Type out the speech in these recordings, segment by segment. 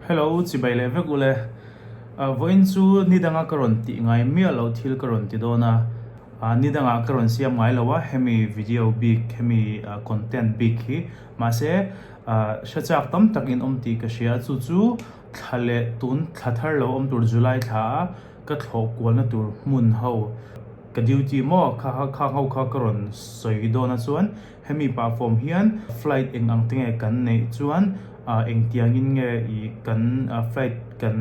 Hello, chibai leh vek ule. Vawiin chu ni danga ka rawn tih ngai miah loh thil ka rawn ti dawn a. Ni dangah ka rawn siam ngai lo a, hemi video bik, hemi content bik hi. Mahse, hre chak tam tak in awm tih ka hria. Chu chu thla leh tun thla thar lo awm tur July thla a ka thlawh kualna tur hmun ho ka duty maw kha khang ho kha ka rawn sawi dawn a chuan hemi pah fawm hian flight eng ang te nge kan neih chuan engtiang in nge ih kan flight kan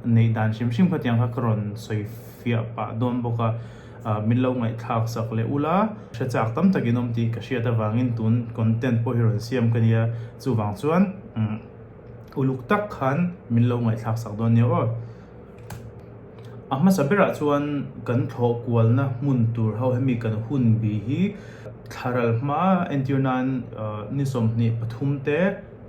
neih dan hrim hrim khatiang kha ka rawn sawi fiah pah dawn bawk a min lo ngaihthlak sak leh ula hre chak tam tak in awm tih ka hriat avangin tun content pawh hi rawn siam ka nia chuvang chuan uluk tak khan min lo ngaihthlak sak dawn nia aw. A hmasa berah chuan kan thlawh kualna hmun tur ho hemi kan hun bi hi thlaral hma entir nan ni 23 te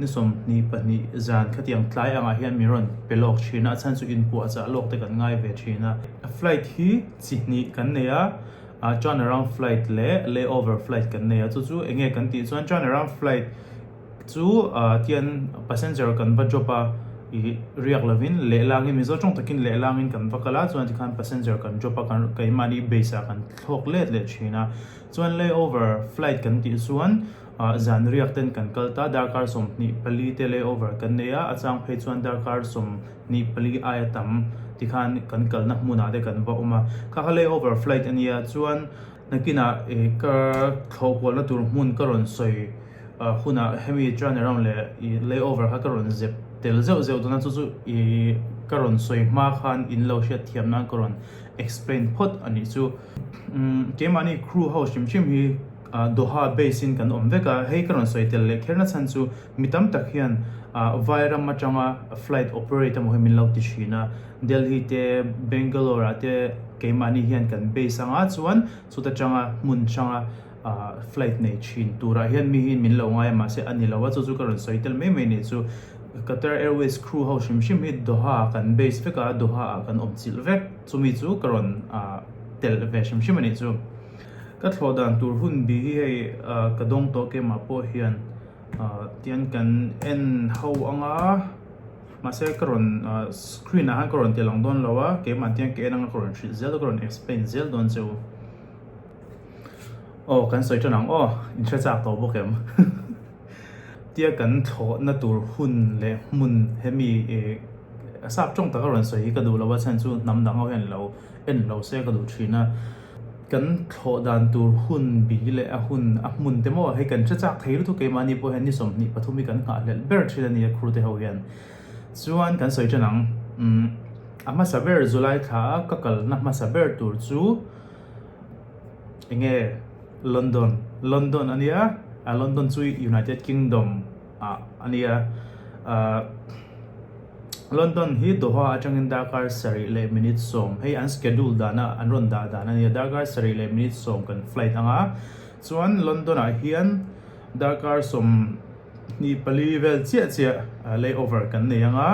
ni 22 zan khatiang tlai angah hian min rawn pe lawk thin a, a chhan chu inpuahchah lawk te kan ngai ve thin a. Flight hi chi hnih kan nei a, turnaround flight leh layover flight kan nei a, chu chu enge kan tih chuan turnaround flight Chu tian passenger kan va drop a, ih riak lovin lehlangin Mizo tawng takin lehlangin kan va kal a, chuan tikhan passenger kan drop a, kan keimahni base ah kan thlawk let leh thin a. Chuan layover flight kan tih chuan zan riak ten kan kal ta, darkar 24 te layover kan nei a, a chang phei chuan darkar 24 aia tam tikhan kan kalna hmunah te kan va awm a. Kha kha layover flight a nia, chuan nakinah ih ka thlawh kualna tur hmun ka rawn sawi. hunah hemi turnaround leh ih layover kha ka rawn zep tel zeuh zeuh dawn a chu chu ih ka rawn sawi hma khan in lo hriat thiam nan ka rawn explain phawt a nih chu. Umm keimahni crew ho hrim hrim hi Doha base in kan awm vek a hei ka rawn sawi tel leh kher na chhan chu mi tam tak hian Vairam atanga flight operate emaw hi min lo ti thin a Delhi te Bangalore ah te keimahni hian kan base anga chuan chuta tanga hmun hranga flight nei thin turah hian mi hi min lo ngai a mahse a ni lo a chu chu ka rawn sawi tel mai mai nih chu Qatar Airways crew ho hrim hrim hi Doha ah kan base vek a Doha ah kan awm chilh vek chumi chu ka rawn telh ve hrim hrim a nih chu ka thlawh dan tur hun bi hi hei ka dawng tawh keimah pawh hian tian kan en ho anga mahse ka rawn screen ah khan ka rawn ti lang dawn lo a keimah tian ka en anga ka rawn hrilh zel ka rawn explain zel dawn che u. Aw kan sawi tan ang aw, in hre chak tawh bawk em? Tia kan thlawhna tur hun leh hmun hemi ih sap tawng taka rawn sawi hi ka duh lo a chhan chu hnam dang ho hian lo en lo se ka duh thin a. Kan thlawh dan tur hun bi leh a hun a hmun te maw hei kan hre chak thei lutuk keimahni pawh hian ni 23 hi kan nghahhlelh ber thin a nia khur te ho hian. Chuan kan sawi tan ang umm a hmasa ber July thla a ka kalna hmasa ber tur chu. Enge London London a nia a London chu United Kingdom ah a nia ah London hi Doha atangin darkar sarih leh minute sawm hei an schedule dana an rawn dah dan a nia darkar sarih leh minute sawm kan flight anga chuan London ah hian darkar 24 vel chiah chiah layover kan nei anga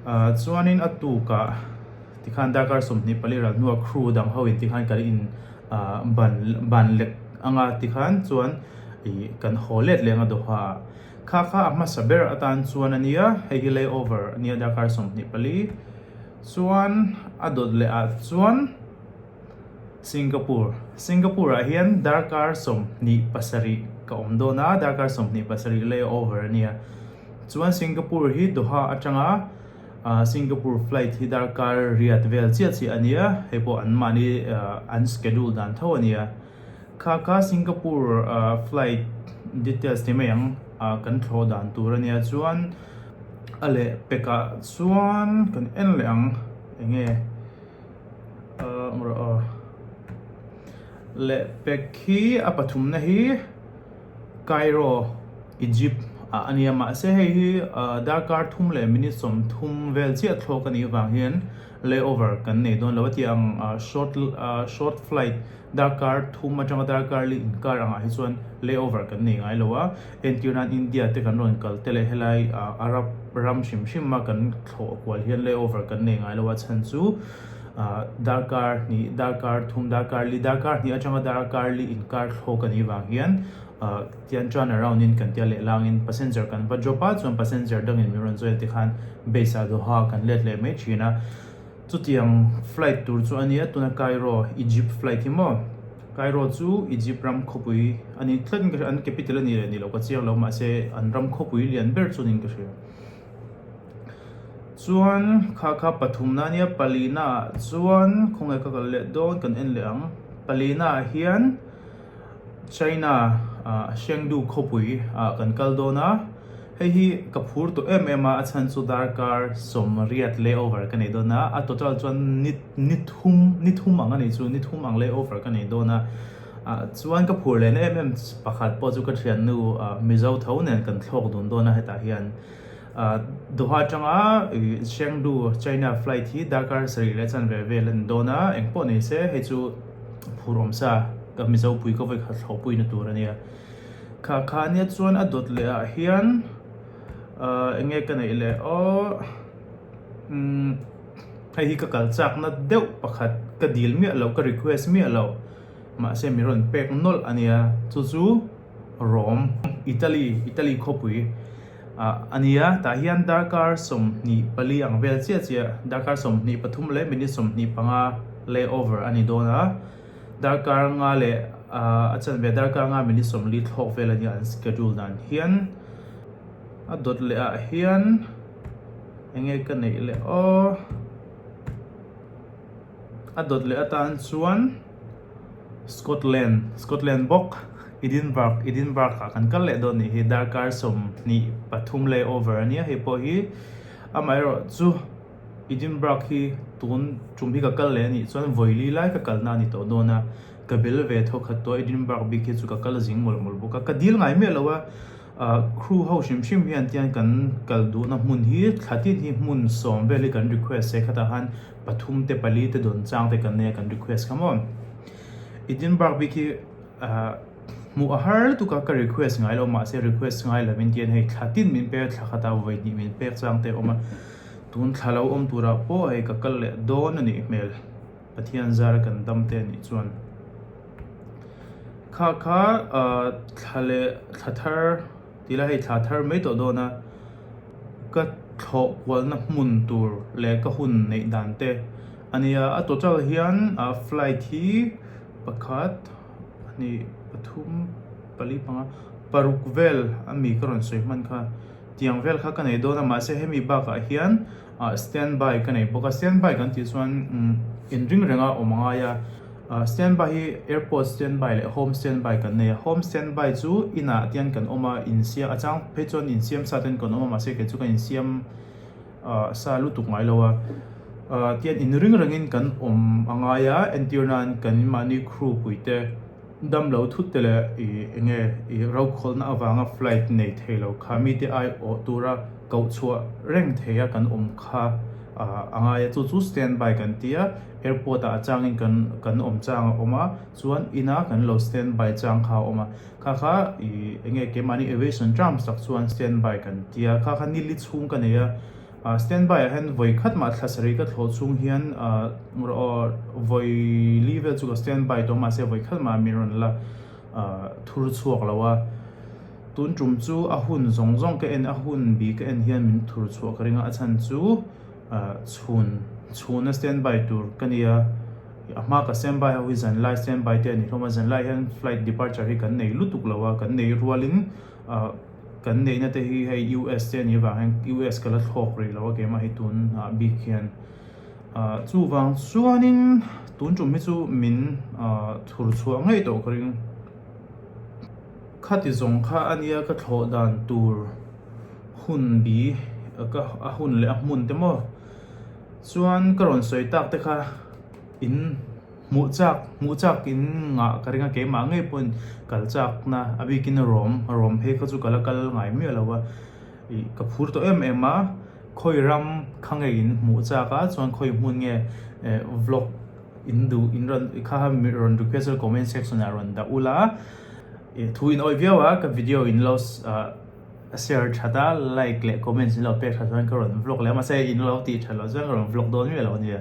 ah chuanin a tukah. Tikhan darkar 24 ral hnua crew dang ho in tikhan kan in ban ban lek anga tikhan chuan ih kan haw let leh anga Doha ah. Kha kha a hmasa ber atan chuan a nia, hei hi layover a nia darkar 24 chuan a dawt leh ah chuan Singapore. Singapore ah hian darkar 27 ka awm dawn a, darkar 27 layover a nia. Chuan Singapore hi Doha atanga Singapore flight hi darkar riat vel chiah chiah a nia, hei pawh an mahni an schedule dan tho a nia. Kha kha Singapore flight details ni mai ang kan thlawh dan tur a nia chuan a leh pekah chuan kan en leh ang eng nge leh pek hi a pathumna hi. Cairo, Egypt ah a nia mahse hei hi darkar thum leh minute 30 vel chiah thlawk a nih avang hian layover kan nei dawn lo a tih ang short short flight darkar thum atanga darkar li inkar angah hi chuan layover kan nei ngai lo a entir nan India te kan rawn kal te leh helai Arab ram hrim hrim a kan thlawh kual hian layover kan nei ngai lo a chhan chu darkar hnih darkar thum darkar li darkar hnih atanga darkar li inkar thlawk a nih vang hian. Tian turn around in kan tia leh langin passenger kan va drop a, chuan passenger dangin min rawn join tikhan base ah Doha kan let leh mai thin a. Chutiang flight tur chu a nia, tuna Cairo, Egypt flight hi maw? Cairo chu Egypt ram khawpui a ni tlat in ka hria, an capital a ni leh ni lo ka chiang lo mahse an ram khawpui lian ber chu niin ka hria. Chuan kha kha pathumna a nia, palina ah chuan khawnge ka kal leh dawn kan en leh ang, palina ah hian China ah Chengdu khawpui ah kan kal dawn a, hei hi ka phur tawh em em a, a chhan chu darkar sawmriat layover ka nei dawn a, a total chuan ni ni thum ni thum ang a nih chu ni thum ang layover ka nei dawn a, ah chuan ka phur lehna em em pakhat pawh chu ka thiannu ah Mizo tho nen kan thlawk dun dawn a hetah hian. Doha atanga Chengdu, China flight hi darkar sarih leh chanve vel a ni dawn a, eng pawh ni se hei chu phur awm sa ka Mizo pui ka vawikhat thlawhpuina tur a nia. Kha kha ania chuan a dawt leh ah hian eng nge ka neih leh aw umm hei hi ka kal chakna deuh pakhat ka dil miah loh ka request miah loh mahse mi rawn pek nawlh a nia chu chu Rome, Italy, Italy khawpui a ni a, tah hian darkar 24 ang vel chiah chiah, darkar 23 leh minute 25 layover a ni dawn a, darkar nga leh a chanve darkar nga minute 40 thlawk vel a nia an schedule dan hian a dawt leh ah hian eng nge ka neih leh aw a dawt leh atan chuan. Scotland, Scotland bawk, Edinburgh, Edinburgh ah kan kal leh dawn nih hi, darkar 23 layover a nia hei pawh hi, amaherawh chu Edinburgh hi tun tum hi ka kal leh a nih chuan vawili lai ka kalna a ni tawh dawn a, ka bel ve tho khat tawh a, Edinburgh bik hi chu ka kal zing mawlh mawlh bawk a, ka dil ngai miah lo a, crew ho hrim hrim hian tiang kan kal duhna hmun hi thla tin hi hmun sawm vel hi kan request e khatah khan pathum te pali te dawn chang te kan nei a kan request kha maw Edinburgh bik hi hmuh a har lutuk a ka request ngai lo mahse request ngai lovin tian hei thla tin min pek a thla khatah vawi hnih min pek chang te a awm a tun thla lo awm turah pawh hei ka kal leh dawn a nih hmel Pathian zara kan dam te a nih chuan kha kha thla leh thla thar ti ila hei thla thar mai tawh dawn a. Ka thlawh kualna hmun tur leh ka hun neih dan te a nia. A total hian flight hi pakhat, pahnih, pathum, pali, panga, paruk vel a mi ka rawn sawi hman kha. Tiang vel kha ka nei dawn a mahse hemi bakah hian standby ka nei bawk a. Standby kan tih chuan inring renga awm a ngai a. Standby hi airport standby leh home standby kan nei a, home standby chu inah te hian kan awm a, insiam a chang phei chuan insiam sa ten kan awm a mahse kei chu ka insiam sa lutuk ngai lo a, tian inring rengin kan awm a ngai a, entir nan kan mahni crew pui te damlo thut te leh ih eng nge ih rokhawlhna avanga flight nei thei lo kha mite ai awh tura koh chhuah reng thei a kan awm kha a ngai a, chu chu standby kan ti a. Airport ah a changin kan kan awm chang a awm a, chuan ina kan lo stand by chang kha a awm a, kha kha ih eng nge keimahni aviation terms tak chuan stand by kan ti a, kha kha nili chhung ka nei a, ah stand by ah hian vawi khat mah thla sarih ka thlawh chhung hian ah vawi li vel chu ka stand by tawh mahse vawi khat mah min rawn la ah thur chhuak lo a, tun tum chu a hun zawng zawng ka en a hun bi ka en hian min thur chhuah ka ring a, a chhan chu. Chhun chhuna standby tur ka nia, a hma ka standby ho hi zanlai standby te a ni hlawm a, zanlai hian flight departure hi kan nei lutuk lo a, kan nei rualin kan neihna te hi hei US te a nih avang hian US ka la thlawk rih lo a keimah hi tun ah bik hian chuvang chuanin tun tum hi chu min thur chhuah ngei tawh ka ring. Khati zawng kha a nia ka thlawh dan tur. Hun bi ka a hun leh a hmun te maw chuan ka rawn sawi tak te kha in hmuh chak hmuh chak in ngah ka ring a keimah ngei pawhin kal chak na a bikin rawm rawm phei kha chu ka la kal ngai miah lo a ih ka phur tawh em em a khawi ram kha ngei in hmuh chak a chuan khawi hmun nge eh vlog in duh in rawn kha kha rawn request a comment section ah rawn dah ula ih thu in awih viau a ka video in lo ah. A share that a, like leh comments in lo pek that chuan ka rawn vlog leh a, mahse in lo tih that loh chuan ka rawn vlog dawn miah lo ania.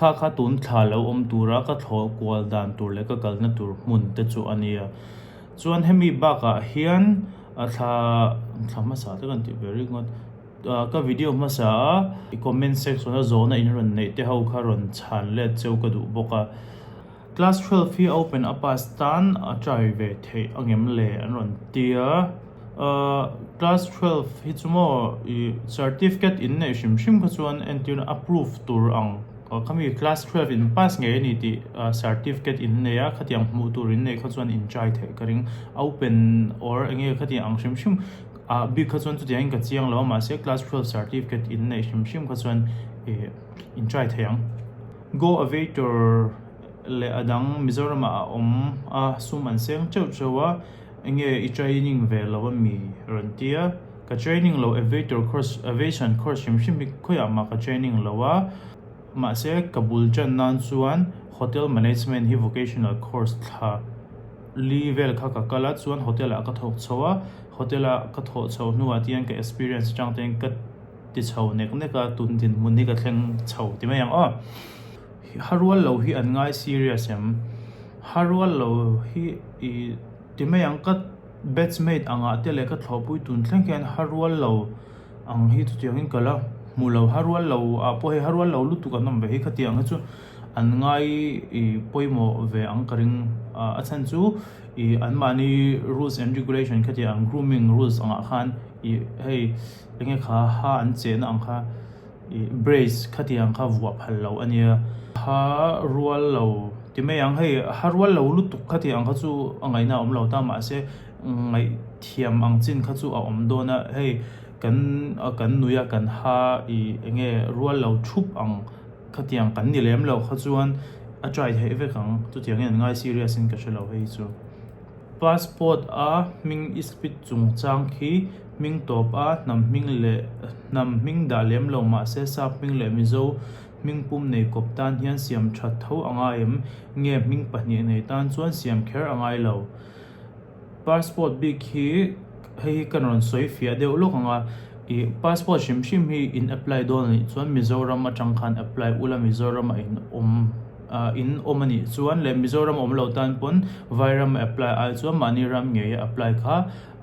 Kha kha tun thla lo awm tura ka thlawh kual dan tur leh ka kalna tur hmun te chu a nia. Chuan hemi bakah hian a thla thla hmasa te kan tih ve ringawt. Ka video hmasa a comment section a zawhna in rawn neih te ho kha rawn chhan let cheu ka duh bawk a. Class 12 hi open a pass tan a try ve theih angem le an rawn ti a. Class 12 hi chu maw ih certificate in neih hrim hrim kha chuan entirna a proof tur ang khami class 12 in pass ngei a ni tih certificate in nei a khatiang hmuh tur in neih kha chuan in try theih ka ring. Open or enge khatiang ang hrim hrim ah bik kha chuan chutiang in ka chiang lo a mahse class 12 certificate in neih hrim hrim kha chuan ih in try thei ang. Go Aviator leh a dang Mizoramah a awm a, sum an seng teuh teuh a, enge i training ve lo a mi rawn ti a, ka training lo Aviator course Aviation course hrim hrim hi khawiah mah ka training lo a, mahse ka bul tan nan chuan Hotel Management hi vocational course thla li vel kha ka kal a, chuan hotel ah ka thawk chho a, hotel ah ka thawh chho hnuah te hian ka experience atang te hian ka. ti chho nek nek a, tun dinhmun hi ka thleng chho ti mai ang aw. Ha rual lo hi an ngai serious em? Ha rual lo hi i ti mai ang ka batchmate angah te leh ka thlawhpui tun thleng hian ha rual lo ang hi chutiangin ka la hmu lo. Ha rual lo ah pawh hei ha rual lo lutuk an awm ve hi khatiang hi chu an ngai i pawimawh ve ang ka ring a, a chhan chu i anmahni rules and regulation khatiang ang grooming rules angah khan i hei. Enge kha ha an chehna ang kha ih brace khatiang kha vuah phal lo a nia. Ha rual lo ti mai ang hei ha rual lo lutuk khatiang kha chu a ngaihna a awm lo ta mahse ngaihthiam ang chin kha chu a awm dawn a hei kan kan nui a kan ha ih enge rual lo thup ang khatiang kan ni lem lo kha chuan a try theih vek ang chutiang hian an ngai serious in ka hre lo hei chu. Passport a hming i spit chungchang khi hming tawp a hnam hming leh hnam hming dah lem lo mahse sap hming leh Mizo hming pum nei kawp tan hian siam that tho a ngai em? Nge hming pahnih nei tan chuan siam kher a ngai lo? Passport bik hi hei hi ka rawn sawi fiah deuh lawk ang a, ih passport hrim hrim hi in apply dawn a nih chuan Mizoram atang khan apply ula Mizoram a in awm. In awm a nih chuan leh Mizoram awm lo tan pawn Vairam a apply ai chuan mahni ram ngei a apply kha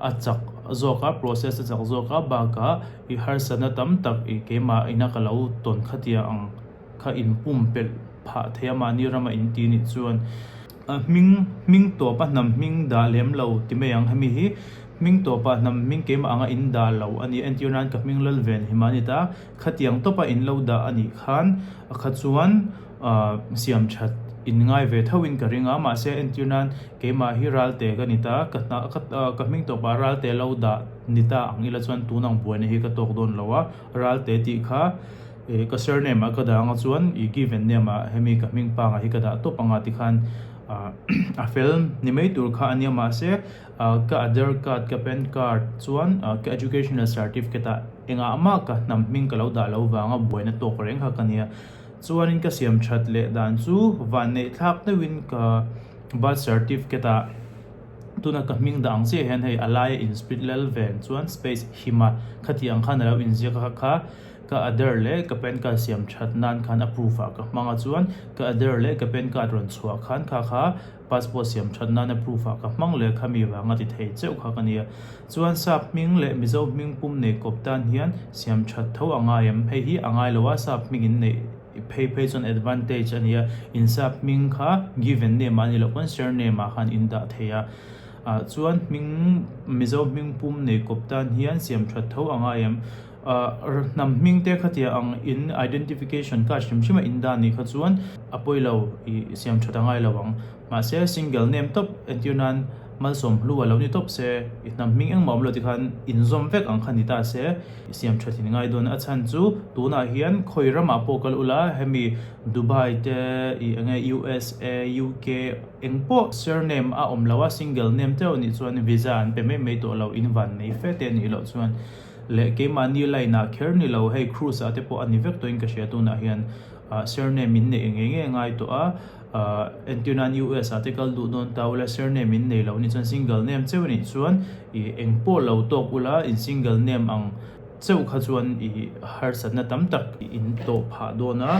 a chak zawk a, process a chak zawk a, bakah i harsatna tam tak i keimah ina ka lo tawn khatia ang kha in pumpelh phah thei a mahni rama in ti nih chuan. Hming hming tawpa hnam hming dah lem lo ti mai ang hemi hi hming tawpa hnam hming keimah anga in dah lo a ni entir nan ka hming lal ven hi mah a ni ta khatiang tawpa in lo dah a nih khan kha chuan siam that in ngai ve tho in ka ring a mahse entir nan keimah hi ralte ka ni ta ka hna ka hming tawpah ralte lo dah ni ta ang ila chuan tun ang buaina hi ka tawk dawn lo a ralte tih kha ih ka surname ah ka dah anga chuan ih given name ah hemi ka hming panga hi ka dah tawp anga tikhan ah a fel ni mai tur kha a nia mahse ah ka aadhar card ka pan card chuan ah ka educational certificate ah engah mah ka hnam hming ka lo dah lo vanga buaina tawk reng kha ka nia. Chuanin ka siam that leh dan chu vanneih thlak deuhin ka birth certificate ah tuna ka hming dah ang chiah hian hei a laia in split lel ven chuan space hima khati ang khan a lo inziak a kha ka Aadhar leh ka pan card siam that nan khan a proof ah ka hmang a chuan ka Aadhar leh ka pan card rawn chhuah khan kha kha passport siam that nana proof ah ka hmang leh khami vanga ti thei cheuh kha ka nia. Chuan sap hming leh Mizo hming pum nei kawp tan hian siam that tho a ngai em? Hei hi a ngai lo a, sap hming in neih phei phei chuan advantage a nia. In sap hming kha given name ah a ni loh pawn surname ah khan in dah thei a. Ah chuan hming Mizo hming pum nei kawp tan hian siam that tho a ngai em? Ah hnam hming te khatia ang in identification card hrim hrim a in dah nih kha chuan a pawi lo ih siam that a ngai lo ang. Mahse single name tawp entir nan malsawm hlu a lo ni tawp se i hnam hming engmah awm lo tikhan inzawm vek ang kha ni ta se i siam that in ngai dawn. A chhan chu tunah hian khawi ramah pawh kal ula hemi Dubai te ih enge USA, UK eng pawh surname a awm lo a single name teuh nih chuan visa an pe mai mai tawh lo in van nei fe te nih loh chuan leh keimahni line ah kher ni lo hei cruise ah te pawh a ni vek tawhin ka hria tunah hian ah surname in neih ngei ngei a ngai tawh a ah entir nan US ah te kal duh dawn ta ula surname in nei lo nih chuan single name cheu nih chuan ih eng pawh lo tawk ula in single name ang cheu kha chuan ih harsatna tam tak in tawh phah dawn a.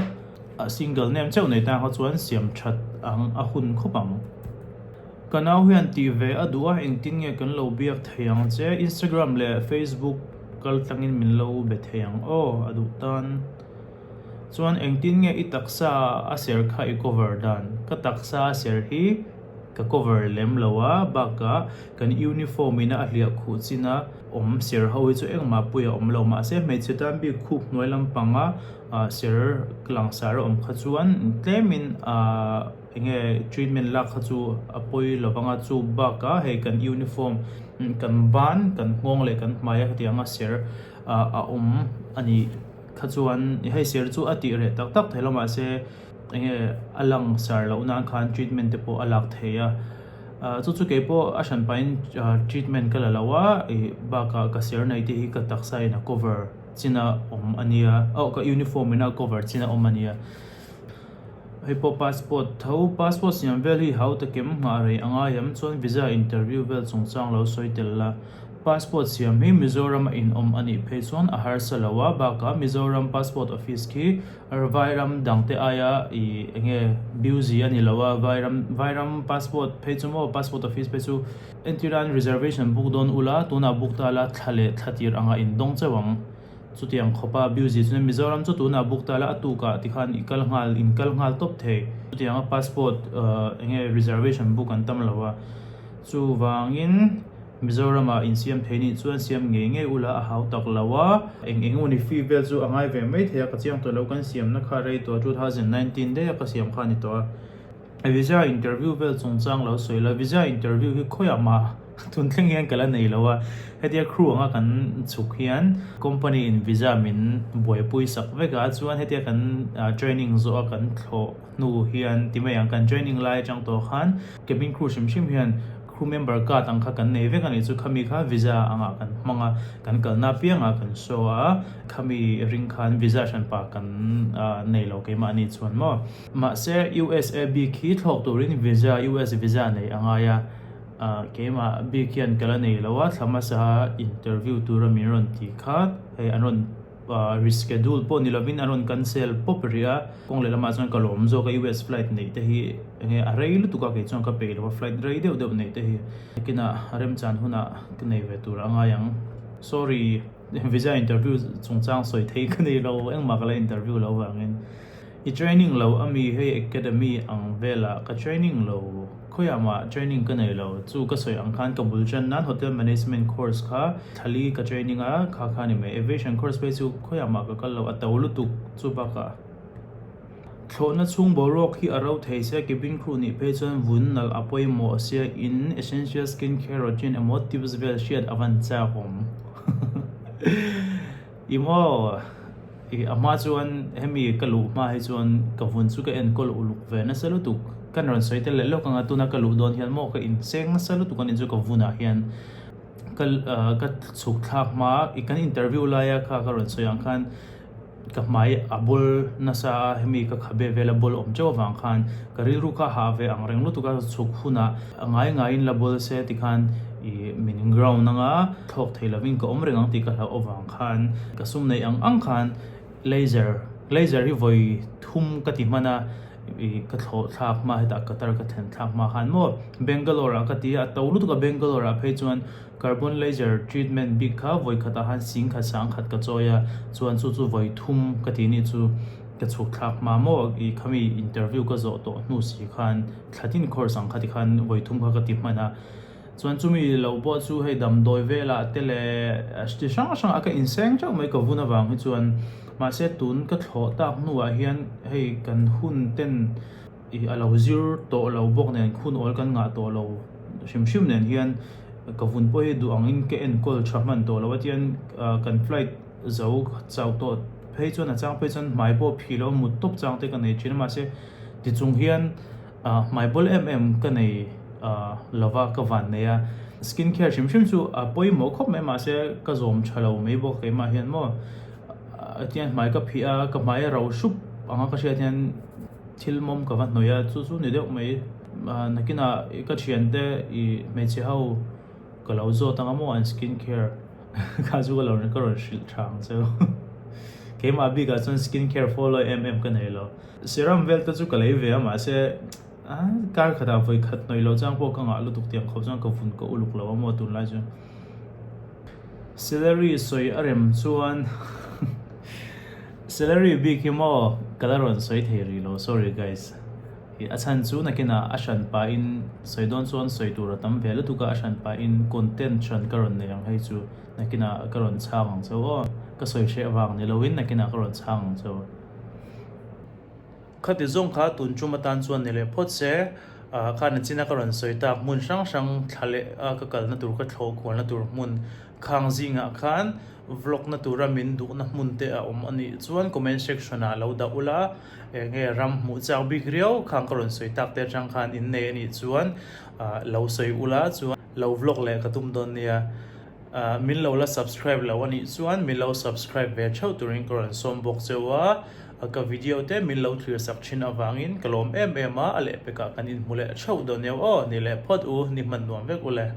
Single name chauh nei tan kha chuan siam that ang a hun khawp ang. Ka nau hian tih ve a duh a, engtin nge kan lo biak thei ang che? Instagram leh Facebook kal tlangin min lo be thei ang aw, a duh tan. Chuan engtin nge i taksa a ser kha i cover dan? Ka taksa a ser hi ka cover lem lo a, bakah kan uniform ina a hliah khuh chin a awm ser ho hi chu engmah pui a awm lo. Mahse hmeichhe tan bik khup hnuai lampanga ser langsar a awm kha chuan tlemin ahh enge treatment lak kha chu a pawi lo vang a, chu bakah hei kan uniform kan ban kan nghawng leh kan hmai a hetianga ser a awm a nih. Kha chuan hei ser chu a tih reh tak tak thei lo mahse enge a lang sar loh nan khan treatment te pawh a lak thei a, chu chu kei pawh a hran pahin treatment ka la lo a ih bakah ka ser nei te hi ka taksa in a cover chin a awm a nia aw ka uniform in a cover chin a awm a nia. Hei pawh passport tho passport siam vel hi hau takim nghah rei a ngai em chuan visa interview vel chungchang lo sawi tel la. Passport siam hi Mizoram a inawm a nih phei chuan a harsa lo a, bakah Mizoram passport office khi Vairam dangte aia ih enge busy a ni lo a, Vairam Vairam passport phei chu maw passport office phei chu entirhan reservation book dawn ula tunah book ta la thla leh thla tir anga indawng chauh ang. Chutiang khawpa busy chuan Mizoram chu tunah book ta la a tukah tikhan i kal nghal in kal nghal tawp thei. Chutianga passport enge reservation book an tam lo a, chuvangin Mizoramah insiam thei nih chuan siam ngei ngei ula a hau tak lo a. Eng eng emaw ni fee vel chu a ngai ve mai thei a, ka chiang tawh lo kan siamna kha rei tawh 2019 daih a ka siam kha a ni tawh a. Visa interview vel chungchang lo sawi la, visa interview hi khawiah mah tun thleng hian ka la nei lo a, hetia crew anga kan chhuk hian company in visa min buaipui sak vek a, chuan hetia kan training zawh a kan thlawh hnu hian ti mai ang kan training lai atang tawh khan cabin crew hrim hrim hian crew member card ang kha kan nei vek a nih chu, khami kha visa angah kan hmang a, kan kalna apiangah kan show a, khami ring khan visa hranpa kan nei lo keimahni chuan maw. Mahse, USA bik hi thlawk turin visa, US visa nei a ngai a, keimah bik hian ka la nei lo a, thla hmasa interview tura min rawn ti kha hei an rawn reschedule pawh ni lovin an rawn cancel pawp rih a, kawng leh lamah chuan ka lawm zawk a, US flight neih te hi enge a rei lutuk a, kei chuan ka peih lo a flight rei deuh deuh neih te hi nakinah remchan hunah ka nei ve tur a ngai ang. Sorry, visa interview chungchang sawi thei ka nei lo, engmah ka la interview lo vangin. I training lo ami hei academy ang velah ka training lo khawiah mah training ka nei lo chu ka sawi ang khan ka bul tan nan hotel management course kha thali ka training a kha kha ni mai aviation course phei chu khawiah mah ka kal lo a to lutuk chu bakah thlawhna chhung boruak hi a ro thei sia cabin crew nih phei chuan vun nalh a pawimawh sia in essential skin care routine emaw tips vel hriat a van chak awm. I maw? I a hma chuan hemi ka luh hma hi chuan ka vun chu ka enkawl uluk ve nasa lutuk. Kan rawn sawi tel leh lawk anga tuna ka luh dawn hian maw ka inseng nasa lutuk a ni chu ka vunah hian ka ka chhuk thlak hma i kan interview laia kha ka rawn sawi ang khan ka hmai a bawl nasa a hemi ka khabe vela bawl awm teuh avang khan ka rilru kha hah ve ang reng lutuk a chhuk hunah a ngai ngaiin la bawl se tikhan ih min ground anga thlawk thei lovin ka awm reng ang tih ka hlauh avang khan ka sum neih ang ang khan laser laser hi vawi thum ka ti hman a ih ka thlawh thlak hma hetah Qatar ka thlen thlak hma khan maw Bangalore ah ka ti a a to lutuk a Bangalore ah phei chuan carbon laser treatment bik kha vawi khatah khan sing khat sang khat ka chawi a chuan chu chu vawi thum ka ti nih chu ka chhuk thlak hma maw ih khami interview ka zawh tawh hnu si khan thla tin course ang kha tikhan vawi thum kha ka ti hman a. Chuan chumi lo pawh chu hei damdawi velah te leh chi hrang hrang ah ka inseng teuh mai ka vun avang hi chuan mahse tun ka thlawh tak hnuah hian hei kan hun ten ih a lo zir tawh lo bawk nen hun awl kan ngah tawh lo hrim hrim nen hian ka vun pawh hi duh angin ka enkawl tha hman tawh lo a tian kan flight zo chau tawh phei chuan a chang phei chuan hmai pawh phih loh a mut tawp chang te ka nei thin a mahse tichung hian. Hmai bawl em em ka nei lova ka van nei a, skin care hrim hrim chu a pawimawh khawp mai mahse ka zawm tha lo mai bawk keimah hian maw tiang hmai ka phih a ka hmai a ro hrup anga ka hriat hian thil mawm ka va hnawih a chu chu ni deuh mai nakinah ka thiante ih hmeichhe ho ka lo zawt anga maw an skin care kha chu ka lo ka rawn hrilh tha ang cheu. Keimah bikah chuan skin care follow em em ka nei lo. Serum vel te chu ka lei ve a mahse kar khatah vawi khat hnawih loh chang pawh ka ngah lutuk tiang khawp chuan ka vun ka uluk lo a maw tunlai chu. Salary sawi a rem chuan salary bik hi maw ka la rawn sawi thei rih lo sorry guys. Ih a chhan chu nakinah a hran pahin sawi dawn chuan sawi tur a tam ve lutuk a, a hran pahin content hran ka rawn nei ang hei chu nakinah ka rawn chhang ang chauh aw. Ka sawi hreh avang ni loin nakinah ka rawn chhang ang chauh. Khati zawng kha tun tum atan chuan ni leh phawt se, khan a china ka rawn sawi tak hmun hrang hrang thla leh a ka kalna tur ka thlawh kualna tur hmun khang zingah khan vlog na tura min duhna hmun te a awm a nih chuan comment section ah lo dah ula eng nge ram hmuh chak bik riau khang ka rawn sawi tak te atang khan in nei a nih chuan lo sawi ula chuan lo vlog leh ka tum dawn nia. Min lo la subscribe lo a nih chuan min lo subscribe ve theuh turin ka rawn sawm bawk cheu a, ka video te min lo thlir sak thin avangin ka lawm em em a, a lehpekah kan inhmu leh theuh dawn eo aw, ni leh phawt u, ni hman nuam vek u le.